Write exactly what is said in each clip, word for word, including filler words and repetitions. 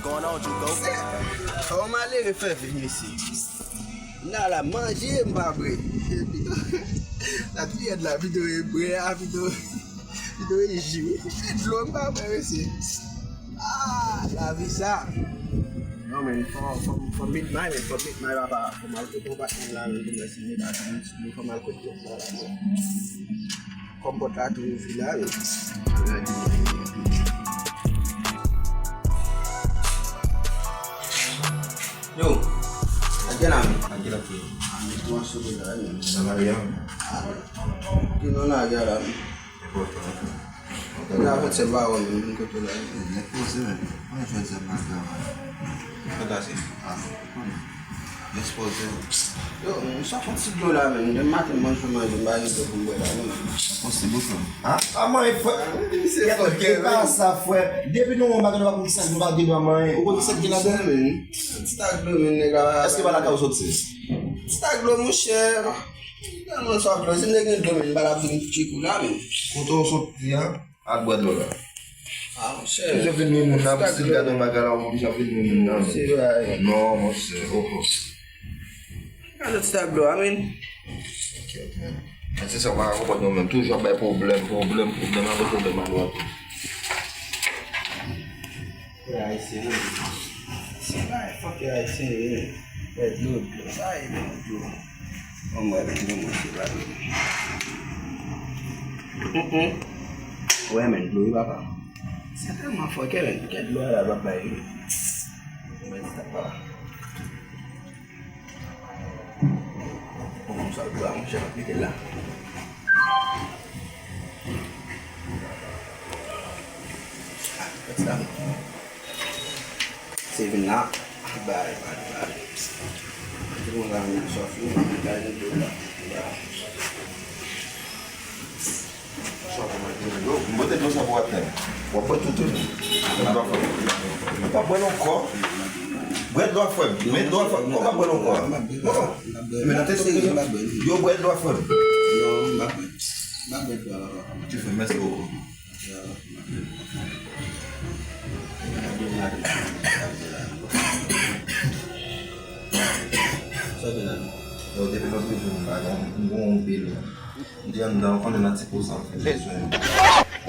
Going on, Juco? Kòman malere fè viv, mesye? M nan la manje, m pa bwè. Pito, sa ti yèd la, pito e bwè a, pito, pito e ji. E dlo, m pa bwè, mesye. Ah, lavi sa. Non, men, fò, fò, fò m meet my, men, fò m meet my papa. Fò m al kote yon patnè m la, men, pou mwen, si m pa, fò m al kote yon sa la, men. Kòm pòt la tou ouvri la, men. Yo, a gen la, men. A gen la, men. A, men, kòman sou la, men. Sa va byen? Ah, ki non la, gen la, men. Enpòtan. Gade avèk sèl pa wè, men, vin kote la. Nèt poze, men. Mwen jwenn sèl pa travay. Fantasi. Ah, konnen. Jis poze. Yo, m sot fè yon ti dlo la, men. Demen maten, m manje, manje, m pa gen dlo pou m bwè la, non. Posib ou fè. Ah, ah, mwen, frè. Ah, misye fòkè, e pa sa, frè. Depi nou, yon bagay nou pa konn sa, nou pa gen dwa manyen. Ou konn sa ki ladan, men. Ti tak dlo, men, nèg la. Èske pa lakay ou soti? Ti tak dlo, monchè. Tèlman swaf dlo, si m te gen dlo, men, m pa t ap vin tchik ou la, men. Kote w soti a, al bwè dlo la. Ah, monchè. Ou vin lwen moun nan, pou si l gade yon bagay la, ou oblije ap vin lwen moun nan. Se vre. Non, monchè, oh, oh. Gade ti tab dlo a, men. Kèt, men. Men se sa, w pa ka konprann yo menm. Toujou ap bay pwoblèm, pwoblèm, pwoblèm, anpil pwoblèm a dwat. Frè ayisyen, non. Se pa fòkè ayisyen, ye. Frè dlo, dlo. Sa ye, men, dlo. Bon, mwen, men, dlo, mwen, se pa dlo. Mm-mm. Wè, men, dlo, wi, papa. Se tèlman fòkè, men, kèt dlo a la, l ap bay, wi. Mwen, sa pa. Bon, sa dlo a, monchè, m ap mete l la. Ah, fè sa. Se vin la. Bay, bay, bay. Tout moun la menm sòf yo, bay nou dlo la. Bay. Sa kòman di yo, m pote dlo sa pou w ap tande. W ap bwè tout, tout. Ou pa bwè l ankò. Bwè dlo a, frè m. Men dlo a, frè m. Ou pa bwè l ankò. Non. Men nan tèt yo, bwè dlo a, frè m. Non, m pa bwè. M pa bwè dlo a, papa. Ti frè, mèsi bokou. Sa gen la? Yo, depi lòt jou m pa la, m gon yon pil. M di anndan, ou konnen nan ti poz an, m fè bezwen.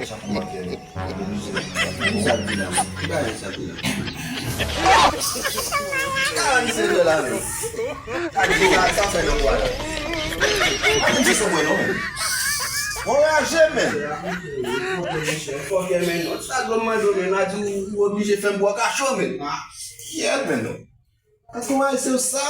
Chak mwa ke m oblije. Ki sa l di la? Ki bagay sa l di la? Sa misye di la, men. Sa l di la, sa fè nan bwa la. A, men, di sou mwen, non, men. Mwen raje, men. Fòkè, men. Sa dlo mande, men. A di ou, ou oblije fè m bwè kacho, men. Kyèt, men, non. Èske w ayisyen w sa?